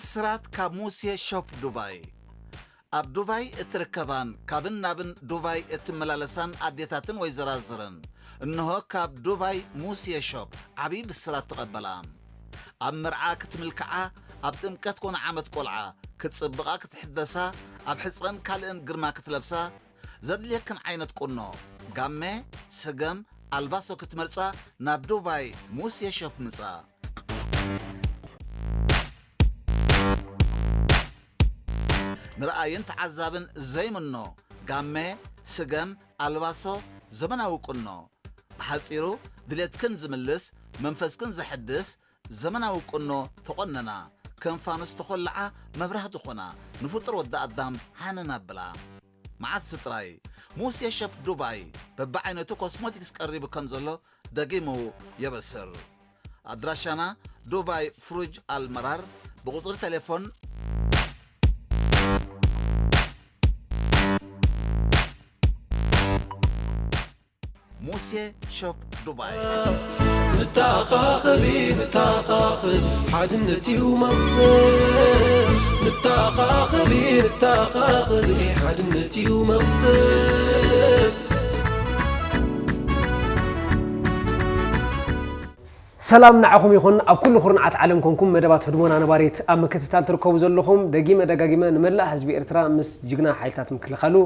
ብስራት ካብ ሙሴ ሾፕ ዱባይ። ኣብ ዱባይ እትርከባን ካብን ናብን ዱባይ እትመላለሳን ኣዴታትን ወይዘራዝርን፣ እንሆ ካብ ዱባይ ሙሴ ሾፕ ዓብዪ ብስራት ተቐበላ። ኣብ መርዓ ክትምልክዓ፣ ኣብ ጥምቀት ኮነ ዓመት ቆልዓ ክትጽብቓ ክትሕደሳ፣ ኣብ ሕጽረን ካልእን ግርማ ክትለብሳ፣ ዘድልየክን ዓይነት ቁኖ፣ ጋመ፣ ስገም፣ ኣልባሶ ክትመርጻ ናብ ዱባይ ሙሴ ሾፕ ምጻ። ንረኣይን ተዓዛብን ዘይምኖ ጋመ፣ ስገም፣ ኣልባሶ፣ ዘመናዊ ቁኖ። ብሓጺሩ ድሌትክን ዝምልስ፣ መንፈስክን ዘሐድስ ዘመናዊ ቁኖ ተቖነና። ከም ፋኑስ ተኾልዓ መብራህቲ ኾና፣ ንፍጡር ወዲ ኣዳም ሃነን ኣብላ። መዓስ ጥራይ ሙሴ ሸፕ ዱባይ በብዓይነቱ ኮስሞቲክስ ቀሪቡ ከም ዘሎ ደጊሙ የበስር። ኣድራሻና ዱባይ ፍሩጅ ኣልመራር፣ ብቁጽሪ ቴሌፎን ሙሴ ሾፕ ዱባይ። ንተኻኸቢ ንተኻኸቢ ሓድነት እዩ መቕሰብ። ንተኻኸቢ ንተኻኸቢ ሓድነት እዩ መቕሰብ። ሰላም ንዓኹም ይኹን። ኣብ ኩሉ ኩርናዓት ዓለም ኮንኩም መደባት ህድሞና ነባሪት ኣብ ምክትታል ትርከቡ ዘለኹም፣ ደጊመ ደጋጊመ ንመላእ ህዝቢ ኤርትራ ምስ ጅግና ሓይልታት ምክልኻሉ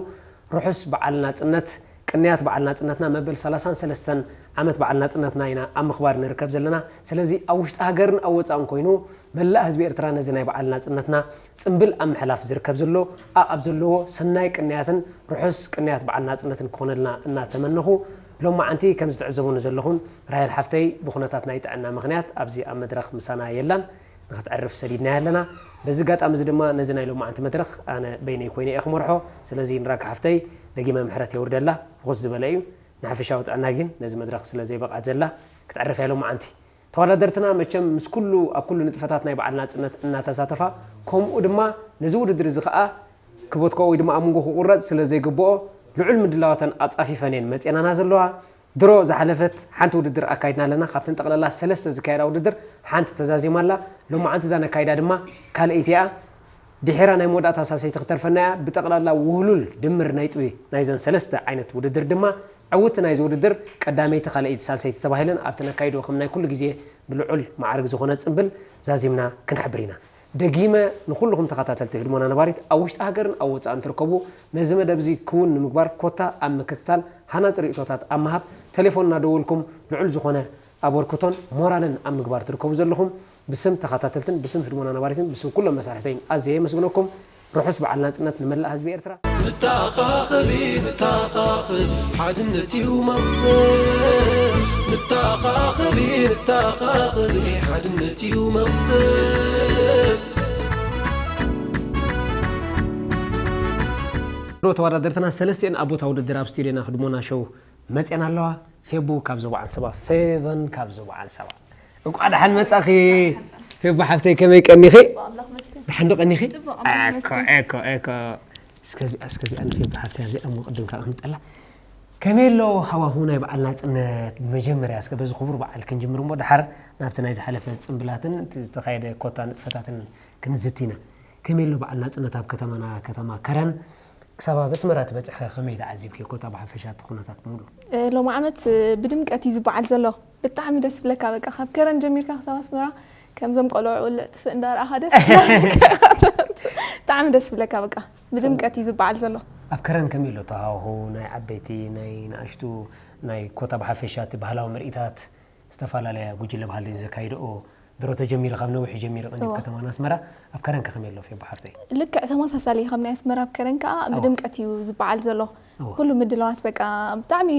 ርሑስ በዓል ናጽነት። ቅንያት በዓል ናጽነትና መበል ሰላሳን ሰለስተን ዓመት በዓል ናጽነትና ኢና ኣብ ምኽባር ንርከብ ዘለና። ስለዚ ኣብ ውሽጢ ሃገርን ኣብ ወጻእን ኮይኑ መላእ ህዝቢ ኤርትራ ነዚ ናይ በዓል ናጽነትና ጽምብል ኣብ ምሕላፍ ዝርከብ ዘሎ ኣኣብ ዘለዎ ሰናይ ቅንያትን ርሑስ ቅንያት በዓል ናጽነትን ክኾነልና እናተመነኹ፣ ሎማዓንቲ ከም ዝትዕዘቡኒ ዘለኹም ራሄል ሓፍተይ ብኹነታት ናይ ጥዕና ምኽንያት ኣብዚ ኣብ መድረኽ ምሳና የላን። ንኽትዕርፍ ሰዲድናያ ኣለና። በዚ ኣጋጣሚ እዚ ድማ ነዚ ናይ ሎማዓንቲ መድረኽ ኣነ በይነይ ኮይነ እየ ክመርሖ። ስለዚ ንራኪ ሓፍተይ ደጊመ ምሕረት የውርደላ። ፍኹስ ዝበለ እዩ። ንሓፈሻዊ ጥዕና ግን ነዚ መድረኽ ስለ ዘይበቕዐት ዘላ ክትዕርፍ እያ ሎማዓንቲ። ተወዳደርትና መቸም ምስ ኩሉ ኣብ ኩሉ ንጥፈታት ናይ በዓል ናጽነት እናተሳተፋ፣ ከምኡ ድማ ነዚ ውድድር እዚ ኸኣ ክቦትካ ወይ ድማ ኣብ መንጎ ክቑረጽ ስለ ዘይግብኦ ልዑል ምድላዋተን ኣጻፊፈን እየን መጺአናና ዘለዋ። ድሮ ዝሓለፈት ሓንቲ ውድድር ኣካይድና ኣለና። ካብተን ጠቕላላ ሰለስተ ዝካየዳ ውድድር ሓንቲ ተዛዚማ ኣላ። ሎማዓንቲ እዛ ነካይዳ ድማ ካልኣይቲ እያ። ድሒራ ናይ መወዳእታ ሳልሰይቲ ክትተርፈና እያ። ብጠቕላላ ውህሉል ድምር ነጥቢ ናይዘን ሰለስተ ዓይነት ውድድር ድማ ዕውቲ ናይዚ ውድድር ቀዳመይቲ፣ ካልኣይቲ፣ ሳልሰይቲ ተባሂለን ኣብቲ ነካይድኦ ከም ናይ ኩሉ ግዜ ብልዑል መዓርግ ዝኾነ ጽምብል ዛዚምና ክንሕብር ኢና። ደጊመ ንኹልኹም ተኸታተልቲ ህድሞና ነባሪት ኣብ ውሽጢ ሃገርን ኣብ ወጻእን ትርከቡ ነዚ መደብ እዚ ክውን ንምግባር ኮታ ኣብ ምክትታል ሃናጺ ርእይቶታት ኣብ ምሃብ ቴሌፎን እናደወልኩም ልዑል ዝኾነ ኣበርክቶን ሞራልን ኣብ ምግባር ትርከቡ ዘለኹም ብስም ተኸታተልትን ብስም ህድሞና ነባሪትን ብስም ኩሎም መሳርሕተይን ኣዝየ የመስግነኩም። ርሑስ በዓል ናጽነት ንመላእ ህዝቢ ኤርትራ። ንተኻኸቢ ንተኻኸቢ ሓድነት እዩ መቕሰብ። ንተኻኸቢ ንተኻኸቢ ሓድነት እዩ መቕሰብ። ድሮ ተወዳደርትና ሰለስቲኤን ኣብ ቦታ ውድድር ኣብ ስቱዲዮና ህድሞና ሾው መጽኤን ኣለዋ። ፌቡ ካብ ዞባ ዓንሰባ፣ ፌቨን ካብ ዞባ ዓንሰባ። እንቋዕ ደሓን መጻኺ ፌቡ ሓፍተይ፣ ከመይ ቀኒኺ? ደሓን ዶ ቀኒኺ? ጽቡቕ፣ ኣምላኽ ይመስገን። ኤኮ፣ ኤኮ፣ ኤኮ። እስከዚኣ፣ እስከዚኣ ንፌቡ ሓፍተይ ኣብዚኣ እሞ ቅድም ካብ ኣምጠላ። ከመይ ኣሎ ሃዋሁ ናይ በዓል ናጽነት? መጀመርያ እስከ በዚ ክቡር በዓል ክንጅምር እሞ ደሓር ናብቲ ናይ ዝሓለፈ ጽምብላትን እቲ ዝተኻየደ ኮታ ንጥፈታትን ክንዝቲ ኢና። ከመይ ኣሎ በዓል ናጽነት ኣብ ከተማና፣ ከተማ ከረን? ክሳብ ኣብ ኣስመራ ትበጽሒ ከ ከመይ ተዓዚብክዮ? ኮታ ብሓፈሻ እቲ ኩነታት ብምሉኡ። እ፣ ሎሚ ዓመት፣ እ፣ ብድምቀት እዩ ዝበዓል ዘሎ። ብጣዕሚ ደስ ዝብለካ በቃ ካብ ከረን ጀሚርካ ክሳብ ኣስመራ ከምዞም ቆልዑ ውልዕ ጥፍእ እንዳረኣኻ ደስ ይብለካ። ብጣዕሚ ደስ ዝብለካ በቃ ብድምቀት እዩ ዝበዓል ዘሎ። ኣብ ከረን ከመይ ኣሎ እቲ ሃዋሁ ናይ ዓበይቲ ናይ ንኣሽቱ ናይ ኮታ ብሓፈሻ እቲ ባህላዊ ምርኢታት ዝተፈላለያ ጉጅለ ባህሊ ዘካይድኦ ድሮ ተጀሚሩ ካብ ነዊሕ ጀሚሩ ቀኒት እዋ። ከተማና ኣስመራ ኣብ ከረን ከ ከመይ ኣሎ ፌቡ ሓፍተይ? ልክዕ ተመሳሳሊ ከም ናይ ኣስመራ ኣብ ከረን ከኣ እዋ። ብድምቀት እዩ ዝበዓል ዘሎ። እዋ። ኩሉ ምድላዋት በቃ ብጣዕሚ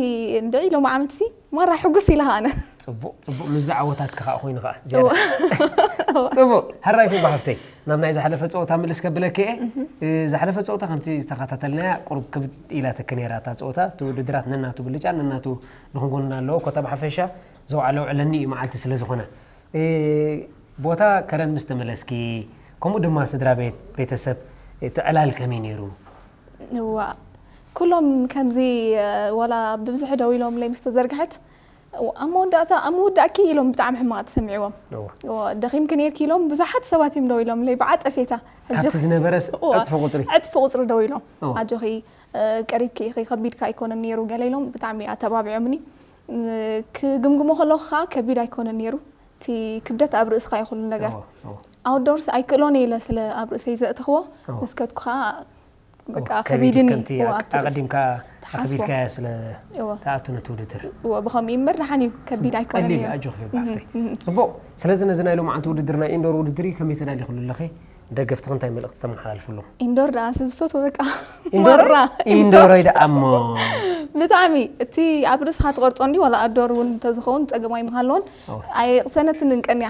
እንድዒ ሎሚ ዓመት ሲ ማራ ሕጉስ ኢለ ኣነ። ጽቡቕ ጽቡቕ ምስ ዝዓወታት ከኣ ኮይኑ ከኣ ዝያዳ። እዋ። ጽቡቕ። ሕራይ ፌቡ ሓፍተይ ናብ ናይ ዝሓለፈ ጸወታ ምልስ ከብለኪ እየ። እህ። እ፣ ዝሓለፈ ጸወታ ከምቲ ዝተኸታተልናያ ቁሩብ ክብድ ኢላትኪ ነይራ እታ ጸወታ። እቲ ውድድራት ነናቱ ብልጫ ነናቱ ንኽንጎንና ኣለዎ። ኮታ ብሓፈሻ ዘውዓለ ውዕለኒ እዩ መዓልቲ ስለ ዝኾነ። እ፣ ቦታ ከረን ምስ ተመለስኪ፣ ከምኡ ድማ ስድራ ቤት፣ ቤተሰብ፣ እቲ ዕላል ከመይ ነይሩ? እዋ፣ ኩሎም ከምዚ፣ እ፣ ዋላ ብብዝሒ ደው ኢሎምለይ ምስ ተዘርግሐት፣ ኣብ መወዳእታ ኣብ መወዳእኪ ኢሎም ብጣዕሚ ሕማቕ ተሰሚዕዎም። ደኺምኪ ነርኪ ኢሎም ብዙሓት ሰባት እዮም ደው ኢሎምለይ ብዓጸፌታ። ካብቲ ዝነበረስ ዕጽፊ ቁጽሪ ዕጽፊ ቁጽሪ ደው ኢሎም። ኣጆኺ፣ ቀሪብኪ ኢኺ፣ ከቢድካ ኣይኮነን ነይሩ ገለ ኢሎም ብጣዕሚ ኣተባቢዖምኒ። ክግምግሞ ከለኹ ከዓ ከቢድ ኣይኮነን ነይሩ። እቲ ክብደት ኣብ ርእስኻ እዩ ኩሉ ነገር። ኣውትዶርስ ኣይክእሎን ኢለ ስለ ኣብ ርእሰይ ዘእተኽዎ፣ ንስከትኩ ከዓ በቃ ከቢድኒ። ኣቀዲምካ ኣኽቢድካያ ስለ ትኣቱ ነቲ ውድድር። ብኸምኡ እምበር ደሓን እዩ፣ ከቢድ ኣይኮነን ነይሩ። ኣጆኺ ብሓፍተይ። ጽቡቕ። ስለዚ ነዚ ናይ ሎማዓንቲ ውድድር ናይ ኢንዶር ውድድር እዩ። ከመይ ተዳሊኹሉ ኣለኺ? ደገፍትኽን እንታይ መልእኽቲ ተመሓላልፍሎም? ኢንዶር ደኣ ስዝፈትዎ በቃ ኢንዶር ኢንዶር ወይ ደኣ እሞ ብጣዕሚ እቲ ኣብ ርእስኻ ትቐርጾ እንዲ ዋላ ኣዶር እውን እንተዝኸውን ጸገም ኣይምሃለዎን። ኣይቕሰነትን እንቀንያ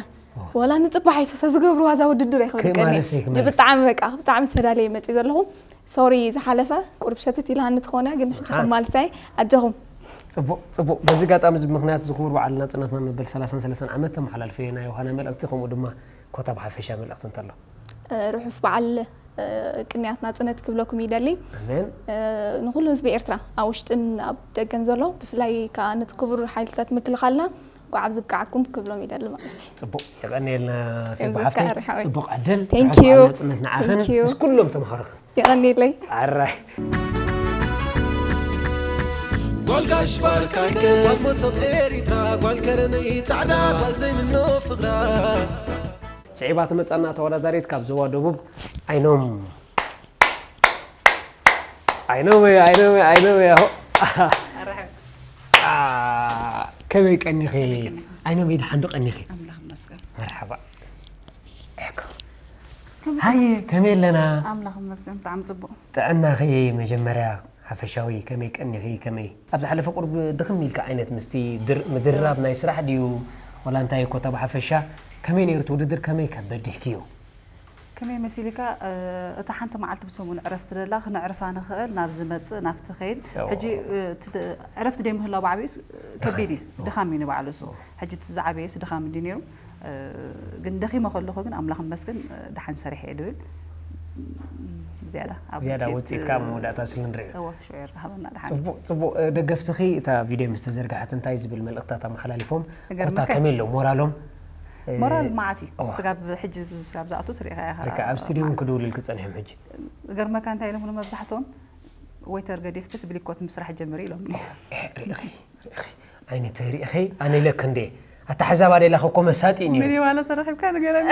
ዋላ ንጽባሕ ኣይሶ ዝገብርዋ እዛ ውድድር ኣይክብል ቀንያ። ብጣዕሚ በቃ ብጣዕሚ ተዳለየ መጽእ ዘለኹ። ሶሪ ዝሓለፈ ቁርብ ሸትት ኢልሃኒ ትኾነ ግን ሕጂ ከማልሳይ ኣጆኹም። ጽቡቕ ጽቡቕ። በዚ ኣጋጣሚ እዚ ምኽንያት ዝኽቡር በዓል ናጽነትና መበል ሰላሳን ሰለስተን ዓመት ተመሓላልፈዮ ናይ ዮሃና መልእኽቲ ከምኡ ድማ ኮታ ብሓፈሻ መልእኽቲ እንተሎ። ርሑስ በዓል ቅንያት ናጽነት ክብለኩም ይደሊ። ኣሜን። ንኹሉ ህዝቢ ኤርትራ ኣብ ውሽጥን ኣብ ደገን ዘሎ ብፍላይ ከዓ ነቲ ክቡር ሓይልታት ምክልኻልና እንኳዕ ኣብዚ ብቃዓኩም ክብሎም ይደሊ ማለት እዩ። ጽቡቕ የቐንየልና ፌቡ ሓፍተይ። ጽቡቕ ዕድል። Thank you። ናጽነት ንዓኽን ምስ ኩሎም ተምሃሮኽን። የቐንየለይ። ኣራይ ጓል ጋሽ ባርካይከ ጓል መሶብ ኤሪትራ ጓል ከረነይ ጻዕዳ ጓል ዘይምኖ ፍቕራ ስዒባ ትመጻና ተወዳዳሪት ካብ ዞባ ደቡብ ኣይኖም ኣይኖም ኣይኖም ኣይኖም ያሆ ከመይ ቀኒኺ? ኣይኖም ኢድ ሓንዱ ቀኒኺ። ኣምላኽ ይመስገን። መርሓባ። ሃየ ከመይ ኣለና? ኣምላኽ ይመስገን ብጣዕሚ ጽቡቕ። ጥዕናኺ መጀመርያ ሓፈሻዊ ከመይ ቀኒኺ ከመይ? ኣብ ዝሓለፈ ቁሩብ ድኽም ኢልካ ዓይነት ምስቲ ምድርራብ ናይ ስራሕ ድዩ ወላ እንታይ እኮ እታ ብሓፈሻ ከመይ ነይሩ እቲ ውድድር ከመይ ከ በዲህክዮ? ከመይ መሲልካ እታ ሓንቲ መዓልቲ ብሰሙን ዕረፍቲ ደላ ክነዕርፋ ንኽእል ናብ ዝመጽእ ናብቲ ከይድ ሕጂ ዕረፍቲ ደይ ምህላው ብዓብዩስ ከቢድ እዩ ድኻም እዩ ንባዕሉ እሱ ሕጂ እቲ ዝዓበየስ ድኻም እንዲ ነይሩ ግን ደኺመ ከለኹ ግን ኣምላኽ መስገን ደሓን ሰሪሐ እየ ድብል ዝያዳ ኣብ ዝያዳ ውፅኢት ውፅኢት ካብ መወዳእታ ስለ ንሪኦ እወ ሽዑ የራኸበና ደሓን ፅቡቕ ፅቡቕ ደገፍትኺ እታ ቪድዮ ምስ ተዘርግሐት እንታይ ዝብል መልእኽታት ኣመሓላሊፎም ኮታ ከመይ ኣለዉ ሞራሎም ሞራል መዓት እዩ ስጋብ ሕጂ ስጋብ ዝኣቱ ስሪእኻ ኢኻ ልክዕ ኣብ ስቱድዮ እውን ክድውልልኪ ፀኒሖም ሕጂ ገርመካ እንታይ ኢሎም መብዛሕትኦም ወይተር ገዲፍክስ ብሊኮት ምስራሕ ጀምሪ ኢሎምኒ ርኢኺ ርኢኺ ኣይነተ ርኢኺ ኣነ ኢለክ እንዴ ኣተሓዛባ ደላኸ እኮ መሳጢ እዩ ነይሩ። ሚኒ ማለት ተረኺብካ ንገረኒ።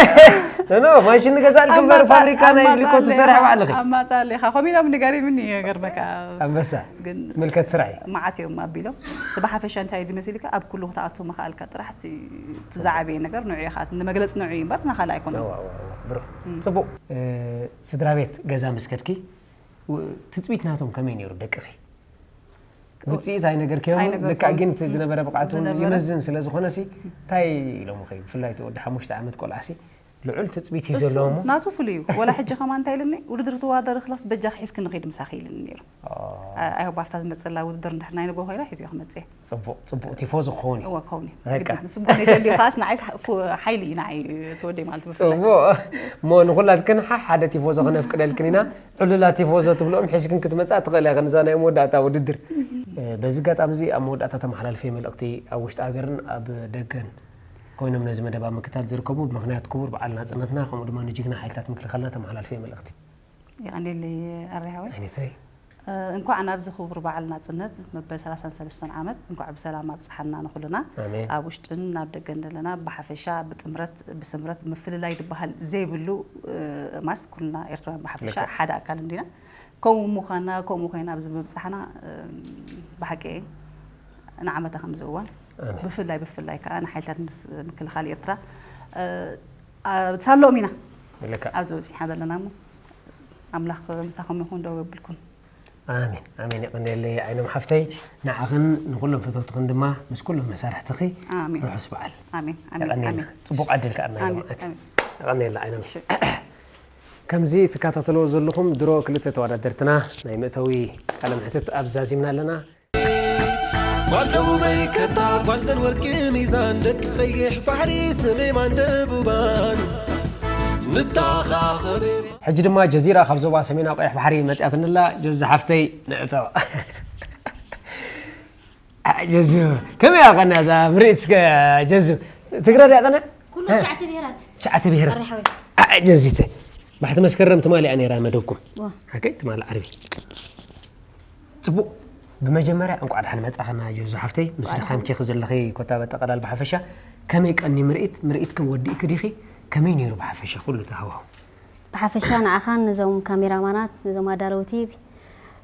ኖ ኖ ማሽን ንገዛልኪ እምበር ፋብሪካ ናይ ብሊኮት ትሰርሒ ባዕልኺ። ኣማጻለኻ ከምኡ ኢሎም ንገሪምኒ ይገርመካ። ኣንበሳ ግን ምልከት ስራሕ እዩ። መዓት እዮም ኣቢሎም። እቲ ብሓፈሻ እንታይ እዩ ዝመሲልካ ኣብ ኩሉ ክትኣቱ ምኽኣልካ ጥራሕ እቲ እቲ ዝዓበየ ነገር ንዑ ኢኻ ንመግለፂ ንዑ እዩ እምበር ንኻልእ ኣይኮነን። እዋ እዋ እዋ ብሩኽ ፅቡቕ ስድራ ቤት ገዛ ምስ ከድኪ ትፅቢት ናቶም ከመይ ነይሩ ደቅኺ? ውፅኢት ኣይነገርክዮም ልክዕ ግን እቲ ዝነበረ ብቕዓት እውን ይመዝን ስለ ዝኾነ ሲ እንታይ ኢሎምኺ ብፍላይ እቲ ወዲ ሓሙሽተ ዓመት ቆልዓ ሲ ልዑል ትፅቢት እዩ ዘለዎ እሞ ናቱ ፍሉይ እዩ ወላ ሕጂ ከማ እንታይ ኢልኒ ውድድር ትወዳደሪ ክላስ በጃኺ ሒዝክኒ ኺድ ምሳኺ ኢልኒ ነይሩ ኣይሆብ ኣብታ ዝመፅላ ውድድር እንድሕር ናይ ንጎ ኮይና ሒዝዮ ክመፅእ እየ ፅቡቕ ፅቡቕ ቲፎዞ ክኸውን እዩ እወ ክኸውን እዩ በቃ ንስም ኮነ ይደልዩ ከዓስ ንዓይ ሓይሊ እዩ ንዓይ ተወደይ ማለት ብፍላይ ፅቡቕ እሞ ንኹላትክን ሓ ሓደ ቲፎዞ ክነፍቅደልክን ኢና ዕሉላት ቲፎዞ ትብልኦም ሒዝክን ክትመጻ ትኽእላ ኢኽን እዛ ናይ መወዳእታ ውድድር። በዚ ኣጋጣሚ እዚ ኣብ መወዳእታ ተመሓላልፈ መልእኽቲ ኣብ ውሽጢ ሃገርን ኣብ ደገን ኮይኖም ነዚ መደብ ኣብ ምክታል ዝርከቡ ብምኽንያት ክቡር በዓል ናጽነትና ከምኡ ድማ ንጅግና ሓይልታት ምክልኻልና ተመሓላልፈ መልእኽቲ። የቐንየለይ ኣርያሃወይ። ዓይነተይ። እንኳዕ ናብዚ ክቡር በዓል ናጽነት መበል ሰላሳን ሰለስተን ዓመት እንኳዕ ብሰላም ኣብጽሓና ንኹልና ኣሜን። ኣብ ውሽጥን ናብ ደገን ዘለና ብሓፈሻ ብጥምረት ብስምረት ምፍልላይ ዝበሃል ዘይብሉ ማስ ኩልና ኤርትራውያን ብሓፈሻ ልክዕ። ሓደ ኣካል እንዲና ከምኡ ምዃና ከምኡ ኮይና ኣብዚ ምብጻሕና ብሓቂ ንዓመታ ከምዚ እዋን ኣሜን። ብፍላይ ብፍላይ ከዓ ንሓይልታት ምስ ምክልኻል ኤርትራ ሳሎም ኢና ልክዕ። ኣብዚ በጺሕና ዘለና እሞ ኣምላኽ ምሳኹም ይኹን ደው የብልኩም ኣሜን ኣሜን የቐንየለይ ዓይኖም ሓፍተይ ንዓኽን ንኩሎም ፈተውትኽን ድማ ምስ ኩሎም መሳርሕትኺ ኣሜን ርሑስ በዓል ኣሜን ኣሜን የቐንየልና ኣሜን ጽቡቕ ዕድል ከኣ ናይ ኣሜን ሎምዓት ኣሜን የቐንየልና ዓይኖም እሺ ከምዚ ትከታተልዎ ዘለኹም ድሮ ክልተ ተወዳደርትና ናይ መእተዊ ቃለ ምሕትት ኣብ ዛዚምና ኣለና ጓል ደቡበይ ከታ ጓል ዘን ወርቂ ሚዛን ደቂ ቀይሕ ባሕሪ ሰሜማን ደቡባን ንተኻኸብ ሕጂ ድማ ጀዚራ ካብ ዞባ ሰሜናዊ ቀይሕ ባሕሪ መፅያትንላ ጀዚ ሓፍተይ ንእቶ ጀዙ፣ ከመይ ኣቐና እዛ ምርኢት እስከ ጀዙ? ትግረ ድያ ቀና? ኩሉ ትሽዓተ ብሄራት። ትሽዓተ ብሄራት። ኣራሓዊ። ጀዚተ፣ ባሕቲ መስከረም ትማሊ እያ ነይራ መደብኩም። ዋ። ሓቀይ ትማሊ ዓርቢ። ጽቡቕ። ብመጀመርያ እንቋዕ ደሓን መጻኸና ጀዙ ሓፍተይ፣ ምስ እንቋዕ ድኻምኪ ዘለኺ ኮታ በጠቐላል ብሓፈሻ ከመይ ቀኒ ምርኢት፣ ምርኢት ከም ወዲእኪ ዲኺ፣ ከመይ ነይሩ ብሓፈሻ ኩሉ ተሃዋሁ? ብሓፈሻ ንዓኻን ነዞም ካሜራማናት፣ ነዞም ኣዳለውቲ፣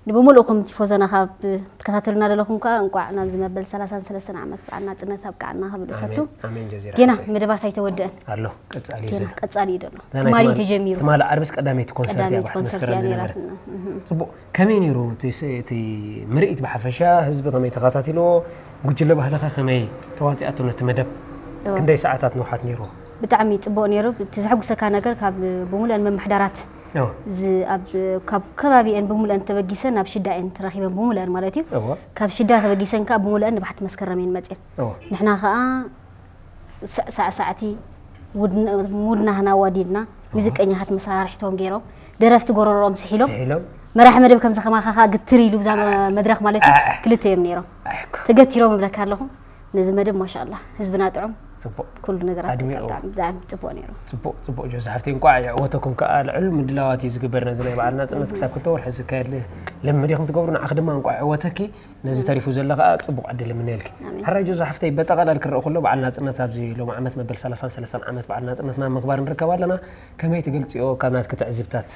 ብሙሉእኹም ቲፎዞና ካብ ትከታተሉና ዘለኹም ከዓ እንቋዕ ናብዚ መበል ሰላሳን ሰለስተን ዓመት በዓል ናጽነት ኣብቃዓና ክብል እፈቱ። ኣሜን ጀዚራ ጌና ሓፍተይ። መደባት ኣይተወደአን። ኣሎ ቀጻሊ እዩ ጌና ዘሎ። ቀጻሊ እዩ ዘሎ። እዛ ናይ ትማሊ እዩ ትማሊ- ተጀሚሩ። ትማሊ ዓርብስ ቀዳመይቲ ኮንሰርት እያ ቀዳመይቲ ባሕቲ ኮንሰርት መስከረም እያ ዝነበረት። ነይራትና። እህ። ጽቡቕ። ከመይ ነይሩ እቲ ስ- እቲ ምርኢት ብሓፈሻ ህዝቢ ከመይ ተኸታቲልዎ? ጉጅለ ባህልኻ ከመይ ተዋፂኣቶ ነቲ መደብ? እዎ። ክንደይ ሰዓታት ንውሓት ነይርዎ? ብጣዕሚ ጽቡቕ ነይሩ። እቲ ዘሐጉሰካ ነገር ካብ ብሙሉአን መምሕዳራት እዎ። ዝ- ኣብ- ካብ ከባቢአን ብሙሉአን ተበጊሰን ናብ ሽዳ እየን ተረኺበን ብሙሉአን ማለት እዩ። እዎ። ካብ ሽዳ ተበጊሰን ከዓ ብሙሉአን ንባሕቲ መስከረም እየን መፅየን። እዎ። ንሕና ከዓ ሳ- ሳዕሳዕቲ ውድና- ሙድናህና ዋዲድና ሙዚቀኛታት መሳርሕቶም ገይሮም ደረፍቲ ጎረሮኦም ስሒሎም ስሒሎም። መራሒ መደብ ከምዚ ከማኻ ከዓ ግትር ኢሉ ብዛ መድረክ ማለት እዩ ኣሕ። ክልተ እዮም ነይሮም ኣሕኮ። ተገቲሮም እብለካ ኣለኹ። ነዚ መደብ ማሻኣላ ህዝብና ጥዑም ጽቡቕ። ኩሉ ነገራት ኣድሚቑ። ብጣዕሚ ብጣዕሚ ጽቡቕ ነይሩ። ጽቡቕ ጽቡቕ ጆዝ ሓፍቲ እንቋዕ ይዕወተኩም ከዓ ልዕል ምድላዋት እዩ ዝግበር ነዚ ናይ በዓል ናጽነት ክሳብ ክልተ ወርሒ ዝካየድ ል- ልምምድ ኢኹም ትገብሩ ንዓኺ ድማ እንቋዕ ይዕወተኪ። ነዚ ተሪፉ ዘሎ ከዓ ጽቡቕ ዕድል እምነየልኪ። ኣሜን። ሕራይ ጆዝ ሓፍተይ በጠቓላል ክረእ ከሎ በዓል ናጽነት ኣብዚ ሎሚ ዓመት መበል ሰላሳን ሰለስተን ዓመት በዓል ናጽነትና ምኽባር ንርከባ ኣለና። ከመይ ትገልጽዮ ካብ ናትኪ ትዕዝብታት?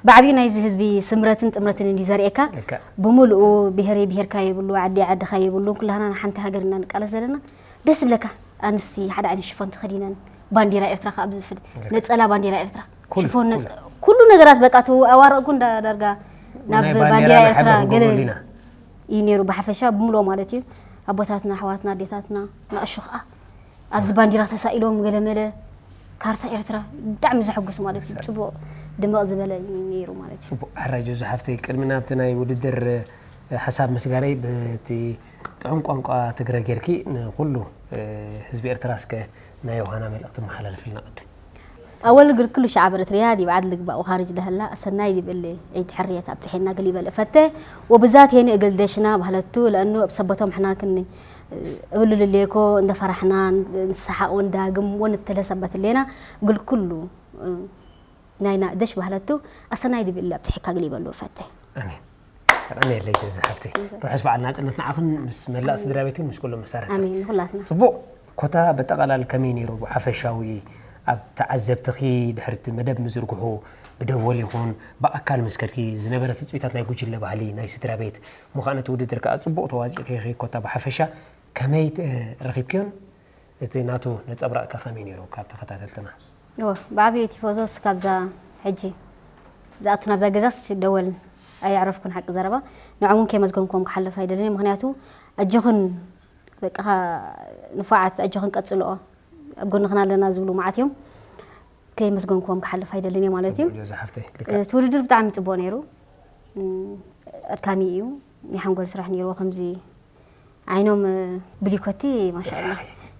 ብዓብዩ ናይዚ ህዝቢ ስምረትን ጥምረትን እንዲ ዘርእየካ ልክዕ። ብምልኡ ብሄረይ ብሄርካ የብሉ ዓዲ ዓድኻ የብሉ ኩላህና ንሓንቲ ሃገር ኢና ንቃለስ ዘለና ደስ ብለካ ኣንስቲ ሓደ ዓይነት ሽፎን ተኸዲነን ባንዲራ ኤርትራ ካብ ዝፍል ልክዕ። ነጸላ ባንዲራ ኤርትራ ኩሉ- ሽፎን ነጸ- ኩሉ። ኩሉ ነገራት በቃ እቲ ኣዋረቕ ኩን ዳርጋ ናብ ናይ ባንዲራ ባንዲራ ኤርትራ መሓበሪ ገለ ክገብሩ ኢና። እዩ ነይሩ ብሓፈሻ ብምልኦ ማለት እዩ ኣቦታትና ኣሕዋትና ኣዴታትና ንኣሹ ከዓ ኣብዚ ባንዲራ ተሳኢሎም ገለመለ ካርታ ኤርትራ ብጣዕሚ ዘሐጉስ ማለት እዩ ጽቡቕ ድምቕ ዝበለ እዩ ነይሩ ማለት እዩ ጽቡቕ ሕራይ ጆዝ ሓፍተይ ቅድሚ ናብቲ ናይ ውድድር ሓሳብ ምስጋረይ በቲ ጥዑም ቋንቋ ትግረ ጌርኪ ንኹሉ ህዝቢ ኤርትራ እስከ ናይ ዮሃና መልእኽቲ መሓላለፍልና ቅድም ኣወል እግል ኩሉ ሸዓብ ኤርትርያ ዲብ ዓድ ልግባእ ወኻርጅ ለህላ ኣሰናይ ዲብ እሊ ዒድ ሕርየት ኣብጽሐና እግል ይበል እፈተ ወብዛት ሄኒ እግል ደሽና ባህለቱ ለእኑ እብ ሰበቶም ሕና ክኒ እብሉ ልሌኮ እንደ ፈራሕና ንሰሓቅ ወንዳግም ወንትለ ሰበት ሌና እግል ኩሉ ናይና ደሽ ባህለቱ ኣሰናይ ዲብ እሊ ኣብጽሐካ እግል ይበሉ እፈተ ኣሜን። የቐንየለይ ጆዝ ሓፍተይ። ርሑስ በዓል ናጽነት ንዓኽን ምስ መላእ ስድራ ቤትን ምስ ኩሎም መሳርሕቲ። ኣሜን ንኹላትና ጽቡቕ። ኮታ በጠቓላል ከመይ ነይሩ ብሓፈሻዊ ኣብ ተዓዘብትኺ ድሕርቲ መደብ ምዝርግሑ ብደወል ይኹን ብኣካል ምስ ከድኪ ዝነበረ ትጽቢታት ናይ ጉጅለ ባህሊ ናይ ስድራ ቤት ምዃን እቲ ውድድር ከኣ ጽቡቕ ተዋጺእኪ ኢኺ ኮታ ብሓፈሻ ከመይ እ፣ ረኺብክዮን እቲ ናቱ ነጸብራቕ ከ ከመይ ነይሩ ካብ ተኸታተልትና? እወ ብዓብዩ ቲፎዞስ ካብዛ ሕጂ ዝኣቱ ናብዛ ገዛስ ደወል ኣየዕረፍኩን ሓቂ ዘረባ ንዖም እውን ከየመስገንኩም ክሓልፍ ኣይደልን እየ ምክንያቱ ኣጆኽን በቃ ንፉዓት ኣጆኽን ቀጽልኦ ኣብ ጎንኽና ኣለና ዝብሉ መዓት እዮም ከየመስገንኩም ክሓልፍ ኣይደልን እየ ማለት እዩ ጆዝ ሓፍተይ እቲ ውድድር ብጣዕሚ ጽቡቅ ነይሩ ኣድካሚ እዩ ናይ ሓንጎል ስራሕ ነይርዎ ከምዚ ዓይኖም ብሊኮቲ ማሻላ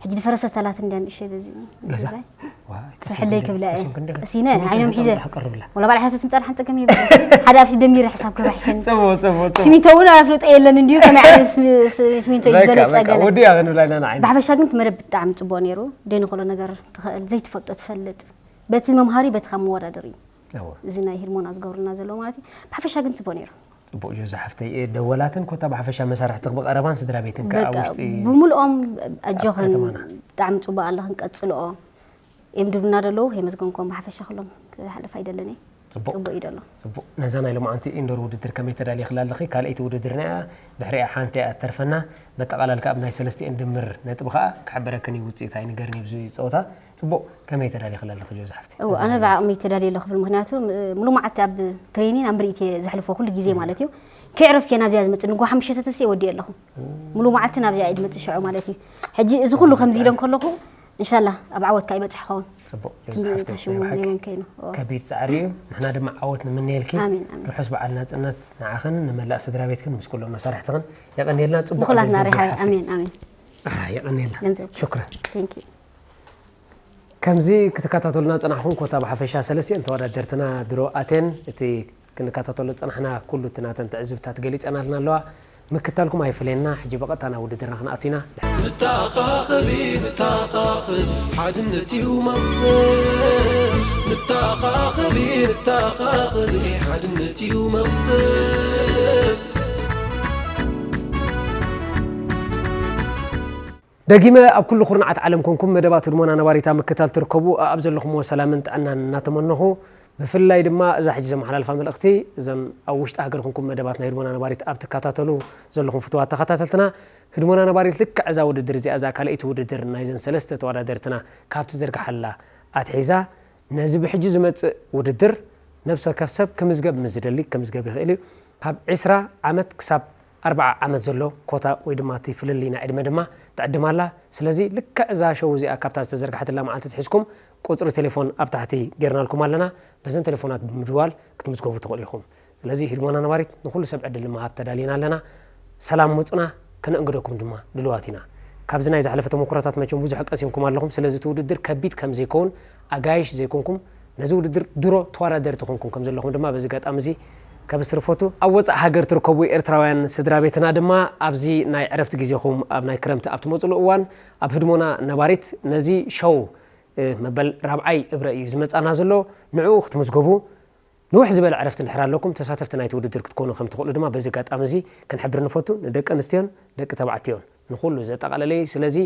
ሕጂ ድፈረሰት ኣላት እንዲያ ንእሸ በዚ ገዛይ ስሕለይ ክብላ እየ እሲነ ዓይኖም ሒዘ ወላ ባዕላ ሕሰት ምፃን ሓንፀ ከም ይብል ሓደ ኣብቲ ደሚረ ሕሳብ ክባሕሸን ጽቡቅ ጽቡቅ ጽቡቅ ሲሚንቶ እውን ኣፍልጦ የለን እንዲዩ ከመይ ዓይነት ስሚ- ስ- ሲሚንቶ እዩ ዝበለፀ ገለ ወዲያ ክንብላ ኢና ንዓይኒ ብሓፈሻ ግን እቲ መደብ ብጣዕሚ ፅቡቅ ነይሩ ደይንክእሎ ነገር ትኽእል ዘይትፈልጦ ትፈልጥ በቲ መምሃሪ በቲ ካብ መወዳደር እዩ እዎ። እዚ ናይ ሂርሞና ዝገብሩና ዘለዎ ማለት እዩ ብሓፈሻ ግን ፅቡቅ ነይሩ ጽቡቅ ጆ ዝሓፍተይ ደወላትን ኮታ ብሓፈሻ መሳርሕትኽ ብቐረባን ስድራ ቤትን ከኣ በቃ ውሽጢ ብምልኦም ኣጆኽን ከተማና። ብጣዕሚ ፅቡቅ ኣለኽን ቀፅልኦ እዮም ድብልና ደለዉ ከይመስገንኩም ብሓፈሻ ክሎም ክሓልፍ ኣይደልን እየ ጽቡቅ ፅቡቅ እዩ ደሎ ጽቡቅ ነዛ ናይ ሎማዓንቲ ኢንዶር ውድድር ከመይ ተዳሊኽላ ኣለኺ ካልኣይቲ ውድድርና እያ ድሕሪኣ ሓንቲ እያ እተርፈና መጠቓላልካ ኣብ ናይ ሰለስቲኤን ድምር ነጥቢ ከኣ ክሕበረክን እዩ ውፅኢት ኣይንገርን እዩ ብዙ ፀወታ ጽቡቅ ከመይ ተዳሊኽላ ኣለኺ ጆ ዝሓፍቲ እዎ ኣነ ብዓቕመይ ተዳልየ ኣለኹ ብል ምክንያቱ እ፣ ሙሉ መዓልቲ ኣብ ትሬኒን ኣብ ምርኢት እየ ዘሕልፎ ኩሉ ግዜ ማለት እዩ ከዕረፍ ከ ናብዚያ ዝመፅእ ንጎ ሓሙሽተ ተተስየ ወዲእ ኣለኹ ሙሉ መዓልቲ ናብዚኣ እየ ዝመፅእ ሽዑ ማለት እዩ ሕጂ እዚ ኩሉ ከምዚ ኢለ እንከለኹ እንሻላ ኣብ ዓወትካ ይበፅሕ ኸውን ጽቡቅ ትምህርታ ሽሙ ሓቂ ኔሮም ከይኑ እዎ። ከቢድ ጻዕሪ እዩ ንሕና ድማ ዓወት ንምነየልኪ ኣሜን፣ ኣሜን። ርሑስ በዓል ናጽነት ንዓኽን ንመላእ ስድራ ቤትክን ምስ ኩሎም መሳርሕትኽን የቐንየልና ጽቡቅ ንኹላትና ዕድል ርሓይ ዝሓፍቲ። ኣሜን ኣሜን ኣህ፣ የቐንየልና ገንዘብ ሽክረን Thank you። ከምዚ ክትከታተሉና ጸናሕኹም ኮታ ብሓፈሻ ሰለስቲኤን ተወዳደርትና ድሮ ኣቴን እቲ ክንከታተሎ ጸናሕና ኩሉ እቲ ናተን ትዕዝብታት ገሊጸናልና ኣለዋ ምክታልኩም ኣይፈለየና። ሕጂ ብቐጥታ ናብ ውድድርና ክንኣቱ ኢና። ንተኻኸቢ፣ ንተኻኸቢ፣ ሓድነት እዩ መኽሰብ። ንተኻኸቢ፣ ንተኻኸቢ፣ ሓድነት እዩ መኽሰብ። ደጊመ ኣብ ኩሉ ኩርናዓት ዓለም ኮንኩም መደባት ህድሞና ነባሪት ኣብ ምክታል ትርከቡ፣ ኣብ ዘለኹምዎ ሰላምን ጥዕናን እናተመነኹ፣ ብፍላይ ድማ እዛ ሕጂ ዘመሓላልፋ መልእኽቲ፣ እዞም ኣብ ውሽጢ ሃገር ኮንኩም መደባት ናይ ህድሞና ነባሪት ኣብ ትከታተሉ ዘለኹም ፍቱዋት ተኸታተልትና፣ ህድሞና ነባሪት ልክዕ እዛ ውድድር እዚኣ፣ እዛ ካልኣይቲ ውድድር ናይዘን ሰለስተ ተወዳደርትና ካብ ትዝርግሓላ ኣትሒዛ፣ ነዚ ብሕጂ ዝመጽእ ውድድር ነብሲ ወከፍ ሰብ ክምዝገብ ምስ ዝደሊ ክምዝገብ ይኽእል እዩ። ካብ ዒስራ ዓመት ክሳብ ኣርብዓ ዓመት ዘሎ ኮታ ወይ ድማ እቲ ፍልልይ ናይ ዕድመ ድማ ትዕድም ኣላ። ስለዚ ልክዕ እዛ ሸው እዚኣ ካብታ ዝተዘርግሐትላ መዓልቲ ትሒዝኩም ቁጽሪ ቴሌፎን ኣብ ታሕቲ ጌርናልኩም ኣለና። በዘን ቴሌፎናት ብምድዋል ክትምዝገቡ ትኽእሉ ኢኹም። ስለዚ ህድሞና ነባሪት ንኹሉ ሰብ ዕድል ንምሃብ ተዳሊና ኣለና። ሰላም ምጹና፣ ከነእንግደኩም ድማ ድልዋት ኢና። ካብዚ ናይ ዝሓለፈ ተመኩሮታት መቸም ብዙሕ ቀሲምኩም ኣለኹም። ስለዚ እቲ ውድድር ከቢድ ከም ዘይከውን ኣጋይሽ ዘይኮንኩም፣ ነዚ ውድድር ድሮ ተወዳደርቲ ኮንኩም ከም ዘለኹም ድማ በዚ ኣጋጣሚ እዚ ከብስር እፈቱ። ኣብ ወጻእ ሃገር ትርከቡ ኤርትራውያን ስድራ ቤትና ድማ ኣብዚ ናይ ዕረፍቲ ግዜኹም ኣብ ናይ ክረምቲ ኣብ ትመጽሉ እዋን ኣብ ህድሞና ነባሪት ነዚ ሸው፣ እ፣ መበል ራብዓይ እብረ እዩ ዝመጻና ዘሎ። ንዕኡ ክትምዝገቡ ንውሕ ዝበለ ዕረፍቲ እንድሕር ኣለኩም ተሳተፍቲ ናይቲ ውድድር ክትኮኑ ከም ትኽእሉ ድማ በዚ ኣጋጣሚ እዚ ክንሕብር ንፈቱ። ንደቂ ኣንስትዮን ደቂ ተባዕትዮን ንኹሉ ዘጠቓለለ እዩ። ስለዚ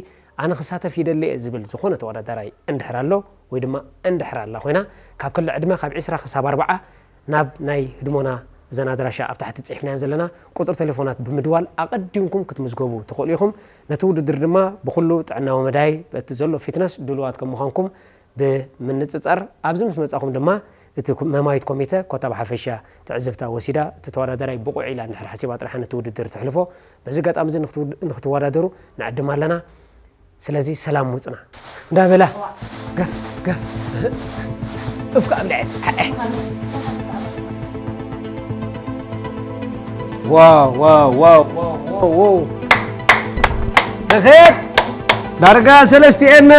ኣነ ክሳተፍ ይደሊ እየ ዝብል ዝኾነ ተወዳዳራይ እንድሕር ኣሎ ወይ ድማ እንድሕር ኣላ ኮይና ካብ ክሊ ዕድመ ካብ ዒስራ ክሳብ ኣርብዓ ናብ ናይ ህድሞና እዘን ኣድራሻ ኣብ ታሕቲ ጽሒፍናየን ዘለና ቁጽሪ ቴሌፎናት ብምድዋል ኣቐዲምኩም ክትምዝገቡ ትኽእሉ ኢኹም። ነቲ ውድድር ድማ ብኹሉ ጥዕናዊ መዳይ በቲ ዘሎ ፊትነስ ድሉዋት ከም ምዃንኩም ብምንጽጻር ኣብዚ ምስ መጻኹም ድማ እቲ ኩ-፣ መማይት ኮሚተ ኮታ ብሓፈሻ ትዕዝብታ ወሲዳ እቲ ተወዳዳራይ ብቑዕ ኢላ እንድሕር ሓሲባ ጥራሕ ነቲ ውድድር ትሕልፎ። በዚ ኣጋጣሚ እዚ ንክትውድ-፣ ንክትወዳደሩ ንዕድም ኣለና። ስለዚ ሰላም ምጹና እንዳበላ ገፍ ገፍ እፍካ ኣብልዐ። ዋው ዋው ዋው ዋው ዋው ዋው። ተኸየት ዳርጋ ሰለስቲኤን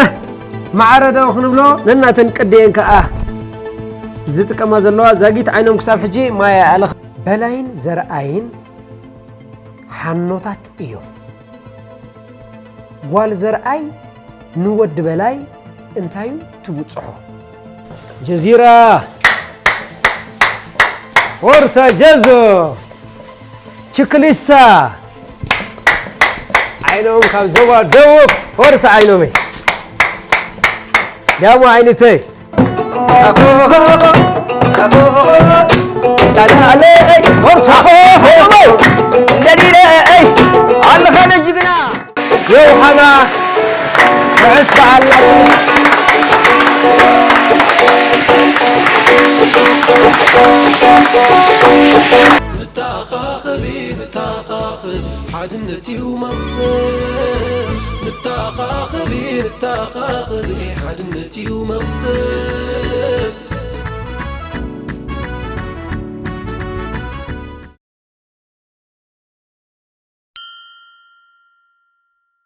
ማዕረ ዶ ክንብሎ ነናተን ቅድየን ከኣ ዝጥቀማ ዘለዋ ዛጊት ዓይኖም ክሳብ ሕጂ ማይ ኣልኽ። በላይን ዘርኣይን ሓኖታት እዮም። ጓል ዘርኣይ ንወዲ በላይ እንታይ እዩ ትብጽሖ? ጀዚራ፣ ፎርሳ ጀዞ፣ ችክሊስታ፣ ዓይኖም ካብ ዞባ ደቡብ፣ ፎርሳ ዓይኖመይ። ዳሞ ዓይነተይ። ኣለኻ ነጅግና። የውሃና ርሑስ በዓል ናቱ። ንተኻኸቢ፣ ንተኻኸቢ፣ ሓድነት እዩ መኽሰብ። ንተኻኸቢ፣ ንተኻኸቢ፣ ሓድነት እዩ መኽሰብ።